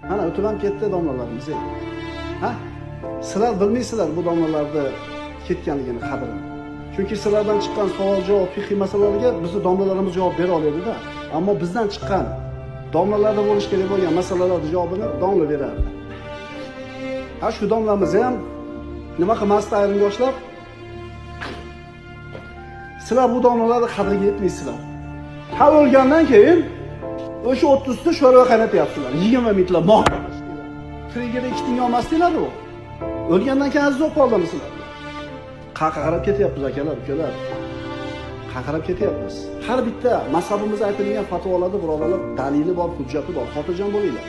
Mana o'tib ham ketdi domlalarimiz. Ha? Sizlar bilmaysizlar bu domlalarni ketganligini qadrini. Chunki sizlardan chiqqan savol-javob fiqhiy masalalarga bizni domlalarimiz javob bera oladi-da. Ammo bizdan chiqqan domlalarda bo'lish kerak bo'lgan masalalarning javobini domla berardi. Ha, shu domlamiz ham nima qilmasdi ayrim yoshlar? Sizlar bu domlalarni qadriga yetmaysizlar. Ha, o'lgandan keyin o'sha 30 ta sho'rva qaynatyapsizlar. 20 minglar mol. Tirigida 2 tinga olmasdinglar u. O'lgandan keyin aziz bo'lib qoldimi sizlar? Qayerga qarab ketyapmiz akalar, ukalar? Qayerga qarab ketyapmiz? Har bitta mazhabimizda aytilgan fatvolarda birodarlar dalili bor, hujjati bor. Xotirjam bo'linglar.